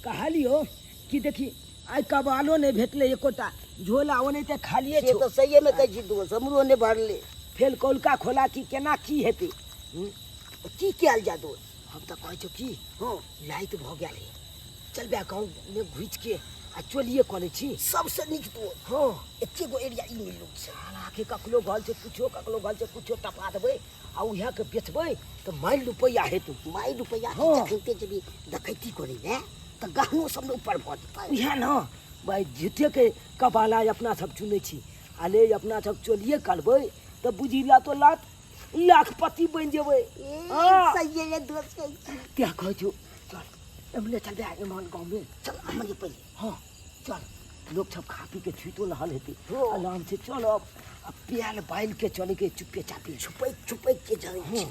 कहलियो कि देखी आइ कबालो नहि भेटलै एकोटा झोला ओनाहिते खालिए से छौ तऽ सहिएमे कहै छी दोस्त हमरो नहि भरलै फेर कौलका खोला की केना की हेतै हूँ? की कयल जाय दोस्त हम तऽ कहै छौ की हँ लाइट भऽ गेल है चल बे गाँवमे घुसिके आ चोलिए कऽ लै छी सबसँ नीक दोस्त हँ एके गो एरिया ई मिलू छै हालाँकि कखनो घल छै कुछो कखनो घल छै कुछो टपा देबै आ उएहके बेचबै तऽ मारि रुपैआ हेतौ मारि रुपैआ हँ। जखनते जेबी डकैती करै लए तऽ गहनो सब ने ऊपर भऽ जेतै उएह ने भाय झूठेके कबाला अपना सब चुनै छी आ ले अपना सब चोलिए करबै तऽ बुझी ला तो लाख लाखपति बनि जेबै ए, हँ। सहिए रे दोस्त कहै छी तें कहै छौ चल एमले चल बे एमहर गाँवमे चल हमरे पहिले हँ चल लोक सब खा पी के छुइतो रहल हेतै हँ। आराम से चलब आ प्याल बालि के चले के चुप्पे चापी छुपैक छुपैक के जाइ हँ छी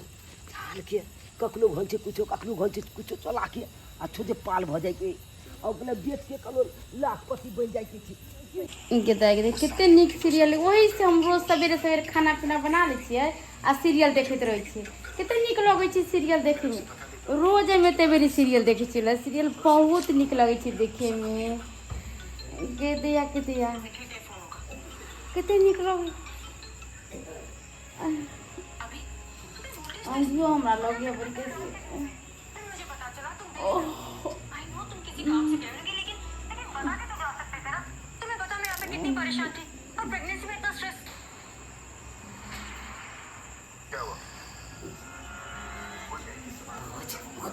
झाल के कखनो घल छै कुछो कखनो घल छै कुछो चला के आ छोटे पाल भऽ जाइ के आ ओकरा बेच के कलो लाखपति बनि जाइ के छै गे दाइ गे कते नीक सीरियल ओहिसँ हम रोज सवेरे सवेरे खाना पीना बना लै छियै आ सीरियल देखैत रहै छियै कते नीक लगै छै सीरियल देखैमे रोज हम एते बेरी सीरियल देखै छियै सीरियल बहुत नीक लगै छै देखैमे गे दैया के दैया कते नीक लगै अंजियो हमरा लगे बड़ी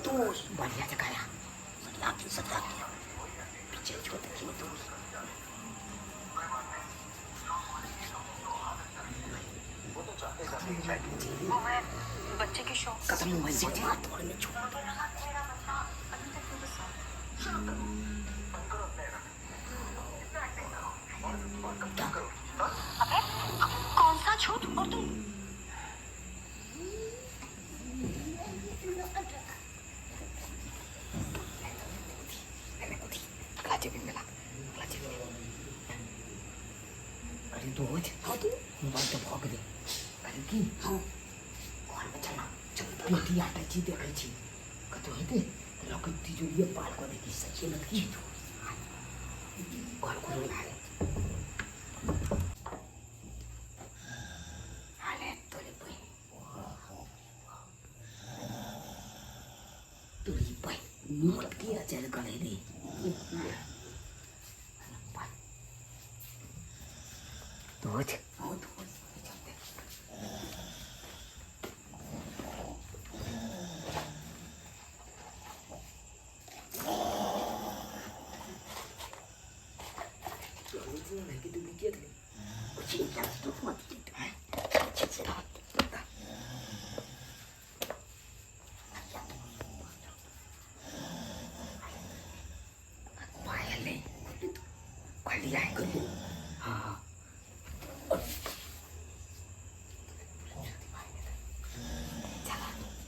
दोस्त बढ़िया जगह है सरिया के सरिया के पीछे जो देखी दोस्त कदम मोबाइल से मार तोड़ में छू कौन सा छूट और तुम अगला जेबी में ला अगला जेबी में अरे दोस्त हाँ तो मोबाइल तऽ भऽ गेलै अरे की हाँ घरमे चलना चल पेटी आटै छी देखै छी कतौ हेतै तऽ लऽ कऽ तिजोरिये पार कऽ दै सच्चे में की दोस्त घर को ला हाले तोरे पे तोरी पे मोती चल गलै रे दोस्त हाँ दोस्त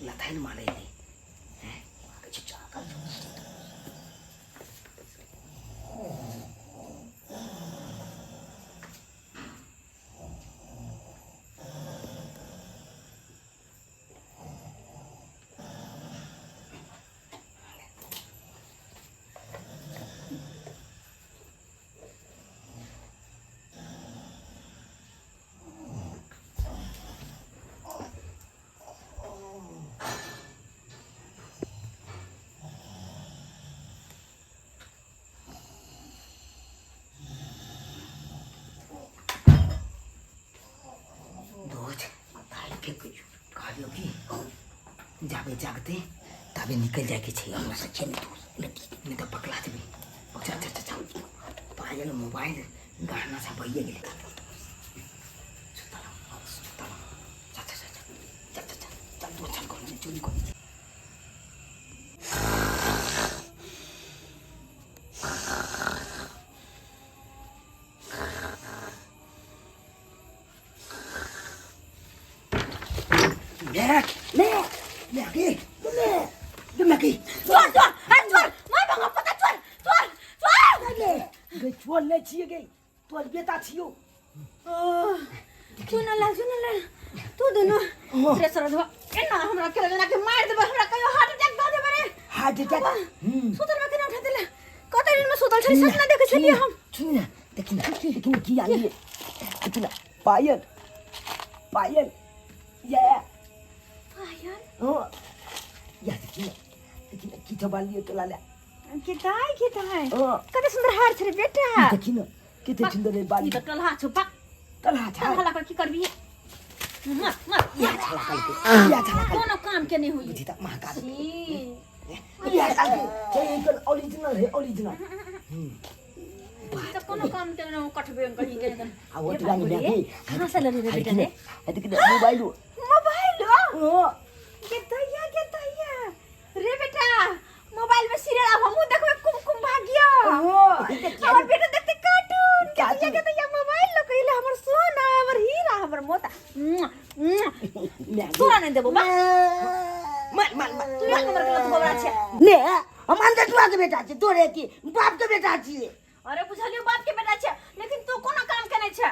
लथाइन मारै रे दोस्त कहलियौ की जाबे जागते ताबे निकलि जाइके छै हमरा सच्चे में दोस्त नहि तऽ पकड़ा जेबै चल चल चल चल पायल मोबाइल गहना सब भइए गेलै सुतल सुतल चल चल चल चल चल चल चल दोस्त चल घरमे चोरी करै छी मैं मैं मैं गे मैं मैं गे चोर चोर अरे चोर मार भंगा पता चोर चोर चोर गे चोर नहि छियै गे तोर बेटा छियौ सुन ला सुन ला तू दुनू रे सरधवा एना हमरा के जना के मार देबे हमरा कहियो हार्ट अटैक दऽ देबे रे हार्ट अटैक सुतल में केना उठा देला छली सपना देखै छलियै हम। सुन ना, देखी ना, देखी ना की आनलियै। देखी ना, पायल, पायल, ये। पायल? हाँ। या देखी ना, देखी ना की सब आनलियै तोरा लए। के दाइ, के दाइ। हाँ। कते सुंदर हार छै रे बेटा। देखी ना, कते सुंदर है बाली। ई तऽ टलहा छौ, पक। टलहा छै। टलहा लऽ कऽ की करबिही? मत, मत। या छला कलके, या छला कलके। कोनो काम के नहि होई। बुझी तऽ महका दे। छी। या कलके, छै एकर ओरिजिनल है, ओरिजिनल। तऽ कोनो काम के नहि कटबे कहीं के। आ वो तो जानी बेटी। कहाँ से लेली रे बेटा रे? है देखी मोबाइल। मोबाइल? हाँ। के दैया, के दैया। रे बेटा, मोबाइल में सीरियल अब हमहूँ देखबै कुमकुम भाग्य। हाँ। हमर बेटा देखते कार्टून। के कार्टून। दैया, के दैया मोबाइल लऽ के अइलै हमर सोना, हमर हीरा, हमर मोता। तोरा नहि देबो बा। मार, मार, मार। तू एक नंबर के लत गोबरा छै। ने, हम अंधटुआ के बेटा छी, तोरे की बाप के बेटा छी। अरे बुझलियो बाप के बेटा छै, लेकिन तू कोनो काम के नहि छै।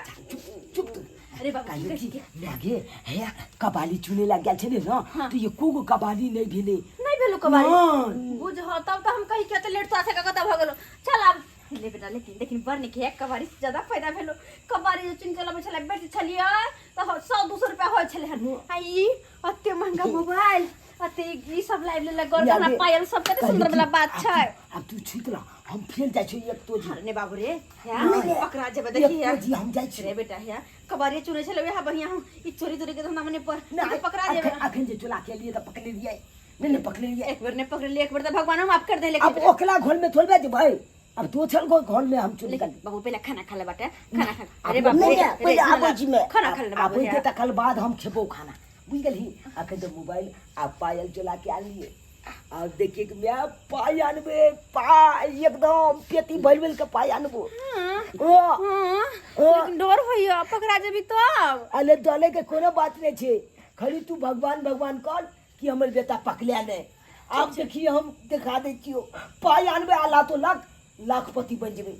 चुप तू। अरे बाबा, की कहलियो कहै कि छी? मागे, हे कबाली चुने लग गेल छलै ने, हाँ। तऽ एको गो कबाली नहि भेलै। नहि भेलो कबाली? नहि। बुझ तब तऽ हम कही के तऽ लेट तोरा से कतऽ भऽ गेलो। चल आब ले बेटा, लेकिन लेकिन बड़ नीक है, कबाड़ी से ज्यादा फायदा भेलो। कबाड़ी जे चुन के लबै छलै, बेच छलियै तऽ 100-200 रुपया होइ छलै हन। आ ई अते महंगा मोबाइल, अते ई सब लाइब लेलक, गौर गहना, यादे, पायल सब कते कहलियै सुंदर कि वाला बात आब छै। आब तू छुति रह, हम फेर जाइ छियौ एक तोजी। अरे ने बाबू रे, हे, नहि, नहि। पकड़ा जेबै, एक देखी हे। तोजी हम जाइ छियौ। रे बेटा, हे, कबाड़ी चुनै छलै वएह बढ़िया, हम ई चोरी तोरी के धंधा मने पर नहि, ई पकड़ा जेबै। अखन जे चोला के लिए तऽ पकड़ने रहियै। नहि, नहि, पकड़ने रहियै। एक बेर नहि पकड़लियै, एक बेर तऽ भगवानो माफ कर देले। आब ओकला घोल में थोड़बे जेबै, अब दोसर गो घर में हम चुन लेकिन निकल। बाबू पहले खाना खा ले बाटे, खाना खा। अब अरे बाबू, नहीं, रे, नहीं, पहले सुन आबै ले। छी मैं। खाना खा ले बाबू, आबै हे। के तकर बाद हम खेबो खाना, बुझ गेलही? अखन तऽ मोबाइल आ पायल चला के आनलियै। आब देखिए कि मैं पाय आनबे, पाय एकदम पेटी भरि भरि के पाय आनबो। हाँ, ओ, हाँ, ओ। लेकिन डर होइया पकड़ा जेबी तब। अरे डरे के कोनो बात नहीं छे, खाली तू भगवान भगवान कर कि हमर बेटा पकड़िया नहीं। आब देखिए हम देखा दै छियौ, पाय आनबे आ लातो लाख लाखपति बनि जेबै।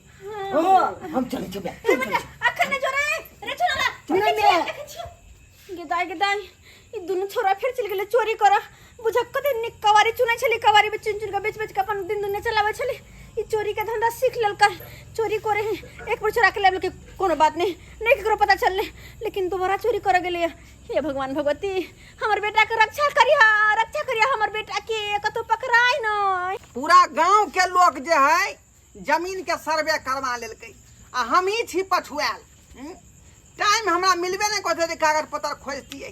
हाँ, हम चलै छियौ बे, रे बेटा, अखन नहि जोरे, रे छोड़ा ला। नहीं, देखै छियै, नहीं। देखै छियै। गेदाय, गेदाय, ई दुनू छोरा फेर चलि गेलै चोरी करऽ। बुझक कते नीक कवारी चुनै छलै, कवारी में चुनि चुनि कऽ बेच बेच कऽ अपन दिन दुनिया चलाबै छलै। ई चोरी के धंधा सीख लेलकै, चोरी करे है। एक बेर चोरा के लाबि लेलकै, कोनो बात नहि, नहि केकरो पता चललै, लेकिन दोबारा चोरी करऽ गेलैया। हे भगवान भगवती, हमर बेटा के रक्षा करिहा, रक्षा करिहा हमर बेटा के, कतौ पकड़ाय नहि। पूरा गांव के लोग जे है जमीन के सर्वे करवा लेलकै आ हम ही छी पछुआल। टाइम हमरा मिलबे नहि करतै जे कागज पत्र खोजतियै,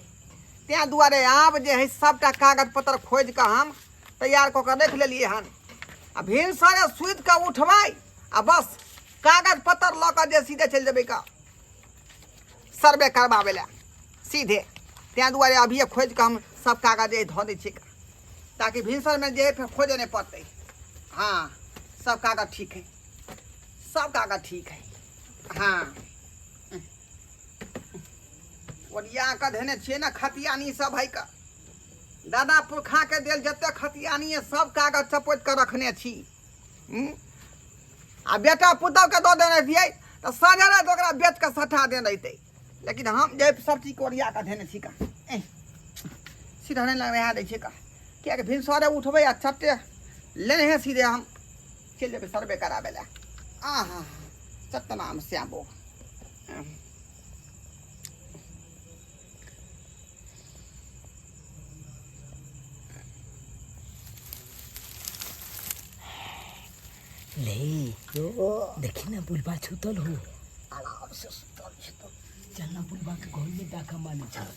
तैं दुआरे आब जे है सबटा कागज पत्र खोजि कऽ हम तैयार कऽ कऽ राखि लेलियै हन। आ भिनसरे सुति कऽ उठबै आ बस कागज पत्र लऽ कऽ जे सीधे चलि जेबै कऽ सर्वे करबाबै लए सीधे। तैं दुआरे अभिये खोजि कऽ हम सब कागज जे धऽ दै छियै ताकि भिनसरमे जे है फेर खोजऽ नहि पड़तै। हाँ, सब कागज ठीक है, सब कागज ठीक है। हाँ, ओरिया कऽ धेने छियै ने खतियानी सब है कऽ, दादा पुरखा के देल जते खतियानी है सब कागज चपोति कऽ रखने छी। आ बेटा पुतहु के दऽ देने छियै तऽ साँझ राति ओकरा बेच कऽ सठा देने रहितै, लेकिन हम जे सब चीज के ओरिया कऽ धेने छी कऽ सीधा नहि लगा दै छियै कऽ, किएकि भिनसरे उठबै आ चट्टे लेने है सीधे हम चलि जेबै सर्वे कराबै लए। आहा सत्यनाम श्यामो। ले देखी ना बुलबा छुतल हो, आराम से सुतल छुतल। चल ना बुलबा के घर में डाका मारे चल।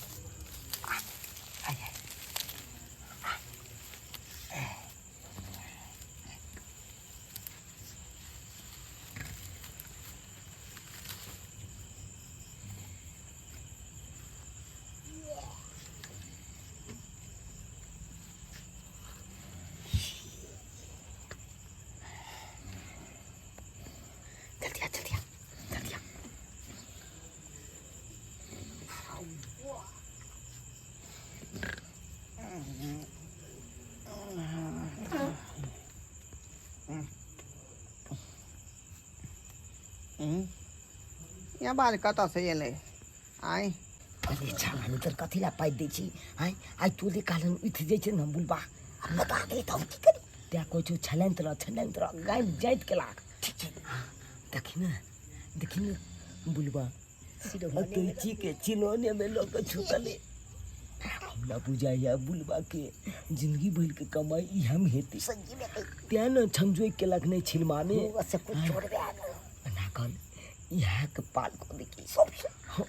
जल्दी आ, जल्दी आ, जल्दी आ। यहाँ बाल कतऽ से एलै आइ? अरे छाला तर कथी ला पाइ दै छी? आइ आइ तोरे कारण उठि जाइ छै ने बुलबा, आ बता दे तऽ हम की करी? तैं कहै छौ छलैत रह, छलैत रह, गाबि जाइत केलाक। ठीक छै। देखी ने, देखी ने बुलबा कैची के चिलौने में लऽ के छुटले। हमरा बुझाइया बुलबा के जिंदगी भर के कमाई ई हम हेतै, तें ने छमजोइ केलक नहि छिलमा में। सब कुछ छोड़बे ना कल इएह के पाल कऽ देखी सबसे। हाँ।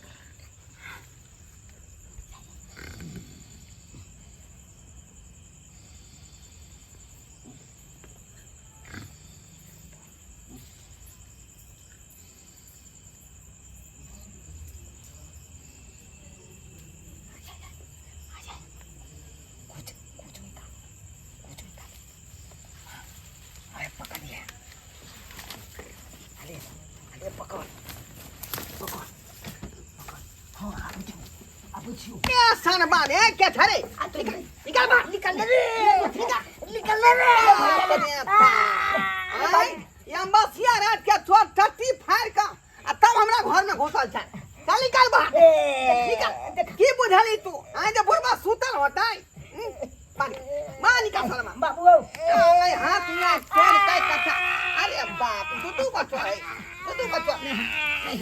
कुछ कुछ निकाल, कुछ निकाल। अरे पकड़ लिया। अरे अरे पकड़ पकड़ पकड़। हाँ, आबै छी, आबै छी। ए सनबा रे, के छरे? निकल निकल बाहर, निकल रे, निकल निकल रे। आय अम्बासिया रात के तोर टट्टी फाड़ के आ तब हमरा घर में घुसल छै। चल निकल बाहर, निकल। की बुझली तू? आइ जे बुढ़बा सुतल होतै। पानी मां निकल सरमा बाबू आय हाथ में तोड़ के कथा। अरे बाप, दू दू बच्चा है, दू दू बच्चा। ई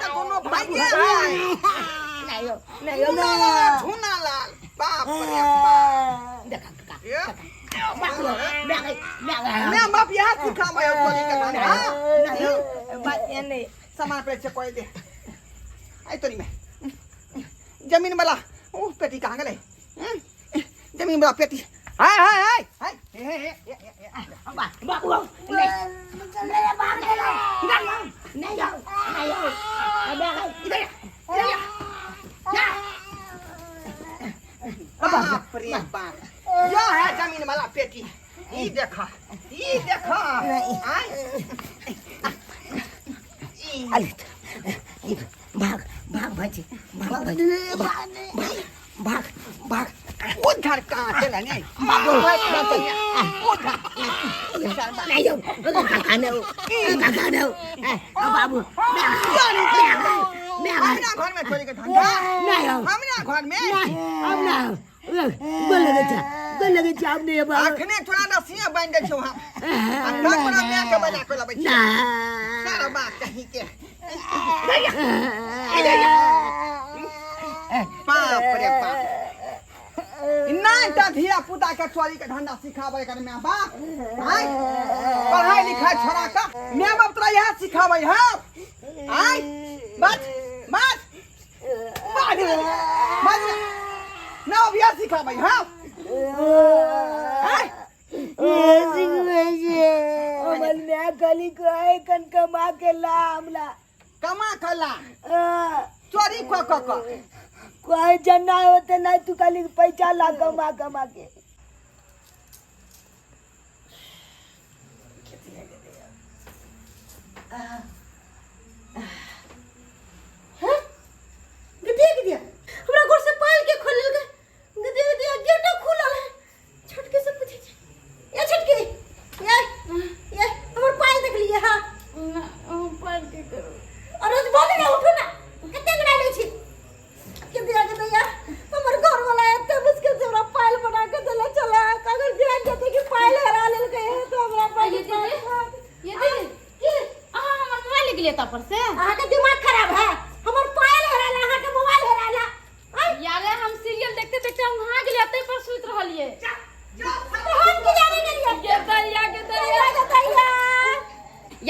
त दोनों भाई के है। नहीं हो, नहीं हो। झूना लाल, झूना लाल, बाप रे बाप। देखा काका, ये बाबू मैं गई, मैं गई। मैं बाप यहाँ सिखाबै हो चोरी के धंधा? नहीं हो, बात ये नहीं। सामान पे से कोई दे आई तोरी में जमीन वाला ओ पेटी कहाँ गेलै? जमीन वाला पेटी। हाय हाय हाय हाय, हे हे हे हे, हे, हे। बाबू नहीं, निकल रे, बाहर निकल। नहीं हो, नहीं हो, मैं गई। इधर आ, इधर आ। जा। बाप रे बाप, यह है जमीन वाला पेटी। ई देखा, ई देखा। आय। ई। अरे भाग भाग भाजी, भाग भाजी, भाग भाग भाग। उधर कहाँ चला नहीं? बाबू उधर। नहीं हो, काका नहीं हो, काका नहीं हो। बाबू मैं हमरा घर में चोरी के धंधा? नहीं हो। हमरा घर में नहीं, अब ना गोल लगे छा, गोल लगे छा। अब नहीं बाबू। अखने तोरा रस्सियाँ बान्हि दै छौ हम आ तब तोरा माय के बजा के लबै ना। छी। सारा बात कहीं के। बाप रे बाप, नहि तऽ धिया पुता के चोरी के धंधा सिखाबै कर माय बाप? आय पढ़ाई लिखाई छोड़ा के माय बाप तोरा इएह सिखाबै हौ? आय बात बात बात बात ना, अब इएह सिखाबै हौ? आय हमर माय खाली कहे कन कमा के ला हमला। कमा के ला? चोरी क क क कोई जना होते नहीं, तू खाली पैसा ला कमा कमा के। गदिया गदिया, हमरा घर से पायल के खोलल गए। गदिया गदिया, गेटो खुलल है। छोटके से पूछे छी, ए छोटकी, ये ये हमर पायल देख लिए? हां ना, हम पायल के करू? अरे तो बोले ना, उठो ना, कते गड़ा ले छी। गदिया गदिया, हमर घर वाला एते मुश्किल से हमरा पायल बना के देले चला। अगर जान जेते कि पायल हरा लेल गए है तो हमरा पायल। ये दीदी, की अहाँ हमर मोबाइल ले गेलियै तब पर से? अहाँ के दिमाग खराब है? हमर पायल हेराला, अहाँ के मोबाइल हेराला? यारे, हम सीरियल देखते देखते हम वहां गेलियै, तै पर सुति रहलियै। तो हम की जाने गेलियै? ये दैया के दैया के दैया।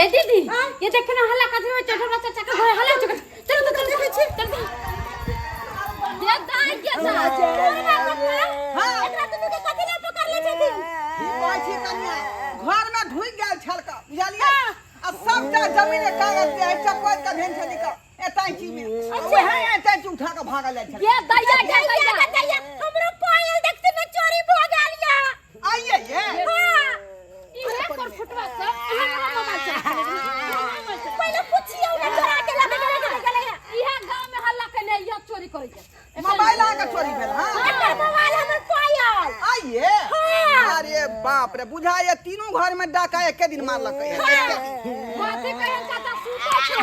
ये दीदी, ये देखे ना, हल्ला काज में चढ़ हमरा चाचा के घर हल्ला चुक। चलो तो चलो, देखै छी, चलो। ये दाई के हाँ। एकरा दुनू के कथि ला पकड़ले छथिन? की कहै छी कनिया, घर में ढुकि गेल छल क बुझलियै, आ सबटा जमीन के कागज जे है चकोर के भेल छलै क एतैची में, वएह एतैची उठा के भागल जाइ छलै। ये दैया के दैया के दैया, हमरो पायल देखते में चोरी भ गेल या। आइए ये। हां, इहे पर फुटवा सब हमरा मोबाइल चला। पहिले पूछियौ ना, चोरा के लगे गेलै गेलै। इहे गांव में हल्ला केने, इहे चोरी करै छै। मोबाइल अहाँके चोरी भेल? हाँ, एकर मोबाइल, हमर पायल। आइए। हाँ। अरे बाप रे, बुझाइए तीनू घर में डाका एके दिन मारलकै, एके दिन। कथी कहै चाचा, सुतै छै।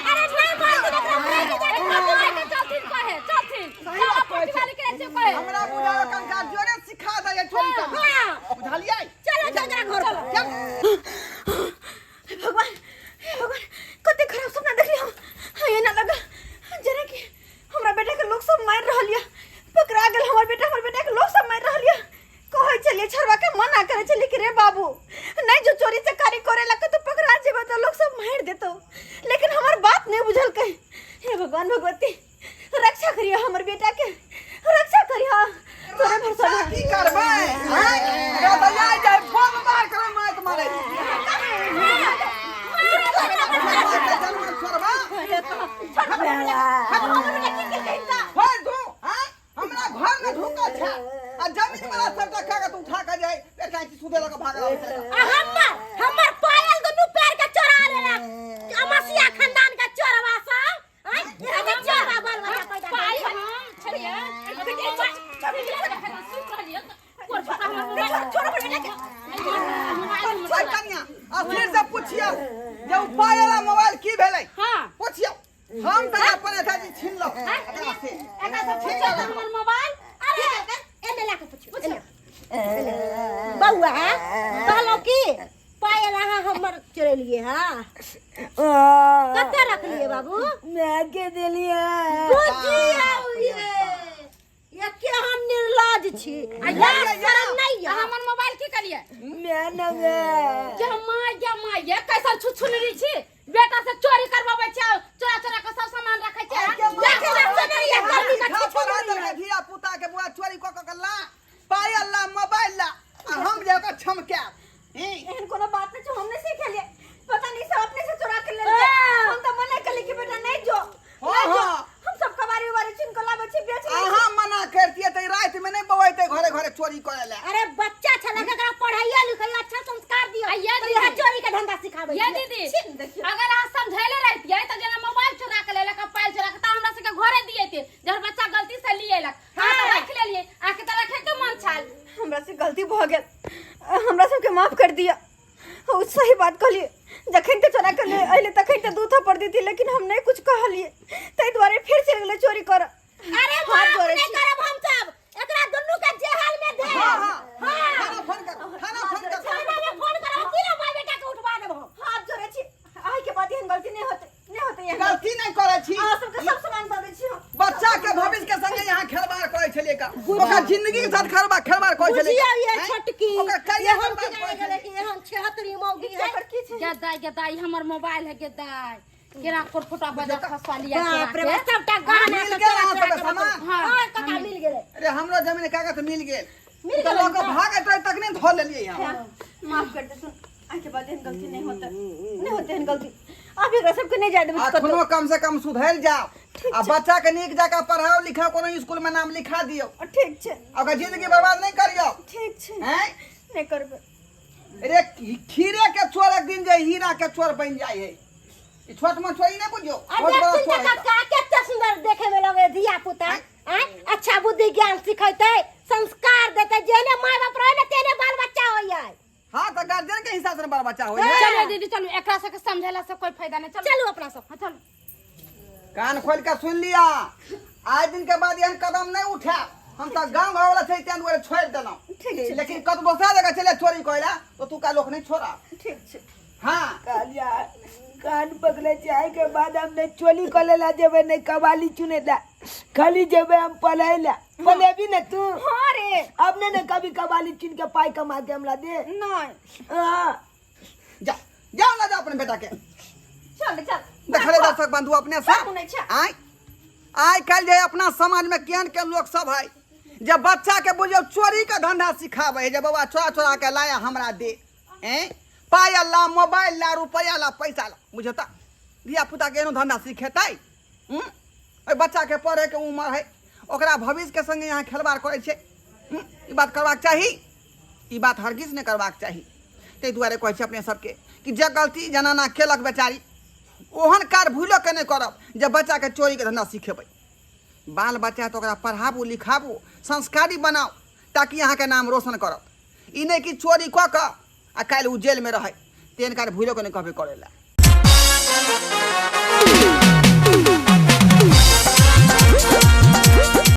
अरे नहीं मारथिन, एकरा लेके जाके लेके चलथिन, कहे चलथिन। सही बात कहै छै। पटवारी के छै कहे। हमरा बुझाओ, कनका जोरे सिखा दैए चोरी करना। हाँ। बुझलियै? चलो चल, जरा घर पर। करे छली कि रे बाबू नहीं जो चोरी चकारी करे लग तो पकड़ा जेबे तो लोग सब मार देतो, लेकिन हमर बात नहीं बुझल कहीं। हे भगवान भगवती रक्षा करियो हमर बेटा के, रक्षा करियो, तोरे भरोसा रक्षा की करबै हैं? रे भैया जाय बम मार कर मार मारे छोड़बा छोड़ दू। हैं? हमरा घर में ढुकल छै आ जमीन वाला सबटा कागज उठा के जाय बेटा की सुधे लग भागल आबै छै। आ हमर हमर पायल दुनू पैर के चोरा लेलक अमसिया खानदान के चोरवा सब। आँय, एहन चोरवा बाल बच्चा पैदा पाइ करै। हम छलियै छोड़ कनिया आ फिर से पूछियो जे उ पायल आ मोबाइल की भेलै। हाँ। पूछियो हम तऽ अपन एथा जी छीन लो एकरा से। एकरा से पूछियो तऽ हमर मोबाइल। अरे एने ला के पूछियो, एने। बौआ कहलहुँ की पायल अहाँ हमर चोरेलिए हाँ? कते रखलिए बाबू? मैं के देलिए। बुझियौ ये ये केहन निर्लज छी, आ लाज शरम नहीं आ यऽ। हमर मोबाइल की करिए? मैं न गे। जमा जमा ये कैसन छुछुनरी छी, बेटा से चोरी करवाबै छै, चोरा चोरा के सब सामान रखै छै। धिया पुता के बुआ चोरी कऽ कऽ के ला पायल ला मोबाइल ला आ हम जे ओकर छमकायब। एहन कोनो बात नहीं छै, हम नहीं सिखेलिए, पता नहीं सब अपने से चोरा के लेलकै। हम तो मना केलिए कि बेटा नहीं जो, नहीं जो। हाँ। हम सब कबाड़ी उबाड़ी छीन के लाबै छी, बेच लै छी। अहाँ मना करतियै तऽ राति में नहीं बौआइते घरे घरे चोरी करे ला। अरे बच्चा छलै एकरा पढ़ाइया लिखाइया अच्छा संस्कार दियो, आ ये तो दीदी। इएह चोरी के धंधा सिखाबै ये छियै। दीदी, छी, देखियौ। अगर अहाँ समझैले रहितियै तऽ जेना मोबाइल चोरा के लेलक आ पायल चोरा के तऽ हमरा सबके घरे दियैते, जहन बच्चा गलती से लिएलक अहाँ तऽ राखि लेलियै, अहाँके तऽ रखे के मन छल। हमरा से गलती भऽ गेल, हमरा सबके माफ कर दिया। ओ सही बात कहलिए, जखन ते चोरा के ले अइले तखन ते दू थप्पड़ देती, लेकिन हम नहीं कुछ कहलिए, ताहि दुआरे फिर चलि गेलै चोरी कर। अरे हाथ माफ जोड़ै नहीं छी। करब हम सब, एकरा दुनू के जेहल में दे। हाँ, हाँ। थाना फोन कर, थाना फोन कर। थाना में फोन करब, तीनों भाई बेटा के उठवा देब हम। हाथ जोड़ै छी, आइ के बाद एहन गलती नहीं होते, नहीं होते एहन गलती नहीं करै छी। अहाँ सबके सब सामान दऽ दै छी हम। बच्चा के भविष्य के संगे यहाँ खेलबाड़ करै छलियै का, ओकर जिंदगी के साथ खेलबाड़ खेलबाड़ करै छलियै। बुझियौ ये हैं? छोटकी, ओकर करियर एहन बर्बाद की करै गेलै छलियै। कि एहन छेहतरी मौगी है। एकर की छै? गदाई गदाई हमर मोबाइल है गदाई, केना कोरफुटा बजा खसवा लिया बाप रे चोरा बाप, के। सबटा गहना मिल सब गेल चोरा अहाँ चोरा सबके के सामान? रखल। हाँ, काका मिल गेलै। अरे हमरो जमीन के कागज मिल गेल। मिल तऽ गेलै लऽ कऽ भागैत रही तखने धऽ लेलियै हम। माफ कर देथुन, आइ के बाद एहन गलती नहीं होते, नहीं होते एहन गलती। आब एकरा सबके नहीं जाय देबै कतौ। अखनो कम से कम सुधरि जाओ आ बच्चा के नीक जकाँ पढ़ाओ लिखाओ, कोनो स्कूल में नाम लिखा दियौ। ठीक छै। ओकर जिंदगी बर्बाद नहीं करियौ। ठीक छै। हैं? नहीं करबै। रे खीरे के चोर एक दिन जे हीरा के चोर बन जाय है, ई छोट मोट चोरी नहीं बुझियौ, आ बहुत बड़ा देखथिन चोर तऽ है। काका कते सुंदर देखे में लगे धिया पुता, आँय? अच्छा बुद्धि ज्ञान सिखेतै, संस्कार देतै, जेहने माय बाप रहे ने तेहने बाल बच्चा होइए। हाँ तो गार्जियन के हिसाब से बाल बच्चा होइए। चलो दीदी चलो, एकरा सबके समझेला से कोई फायदा नहीं। चलो चलू अपना सब। हाँ, चलो। कान खोल के सुन लिया, आज दिन के बाद एहन कदम नहीं उठा। हम तो गांव घर वाला छै तें दुआरे छोड़ देलहुँ, ठीक छै। लेकिन कतौ दोसरा जगह चले चोरी करेला तो तू का लोग नहीं छोड़ा। ठीक छै। हाँ। कालिया कान पकड़े जाए के बाद हम नहीं चोरी करे ला जेबे, नहीं कबाली चुने ला, खाली जेबे हम पढ़े ला। पढ़ेबी ना तू? हाँ रे। अब नहीं ना कभी कबाली चुन के पाई कमा के हमरा दे। नहीं। हाँ। जा जाओ ना, जाओ अपने बेटा के। चल चल। देखले दर्शक बंधु अपने सब। सुनै छै। आय आइ काल्हि जे अपना समाज में केहन केहन लोग सब है जे बच्चा के बुझियौ चोरी के धंधा सिखाबै है, जे बौआ चोरा चोरा के लाया हमरा दे, हैं पायल ला, मोबाइल ला, रुपया ला, पैसा ला। बुझियौ तऽ धिया पुता के एहनो धंधा सिखेतै? ओहि बच्चा के पढ़े के उम्र है, ओकरा भविष्य के संगे यहाँ खेलबाड़ करै छै। ई बात करबाक चाही? ई बात हरगिज नहि करबाक चाही। ताहि दुआरे कहै छी अपने सबके कि जे गलती जनाना केलक बेचारी, ओहन कार्य भूलो के नहि करब जे बच्चा के चोरी के धंधा सिखेबै। बाल बच्चा तऽ ओकरा पढ़ाबू लिखाबू, संस्कारी बनाउ, ताकि अहाँके नाम रोशन करत। ई नहि कि चोरी कऽ कऽ आ काल्हि ओ जेलमे रहै, तेहन कार्य भूलो के नहि कहबै करै लए।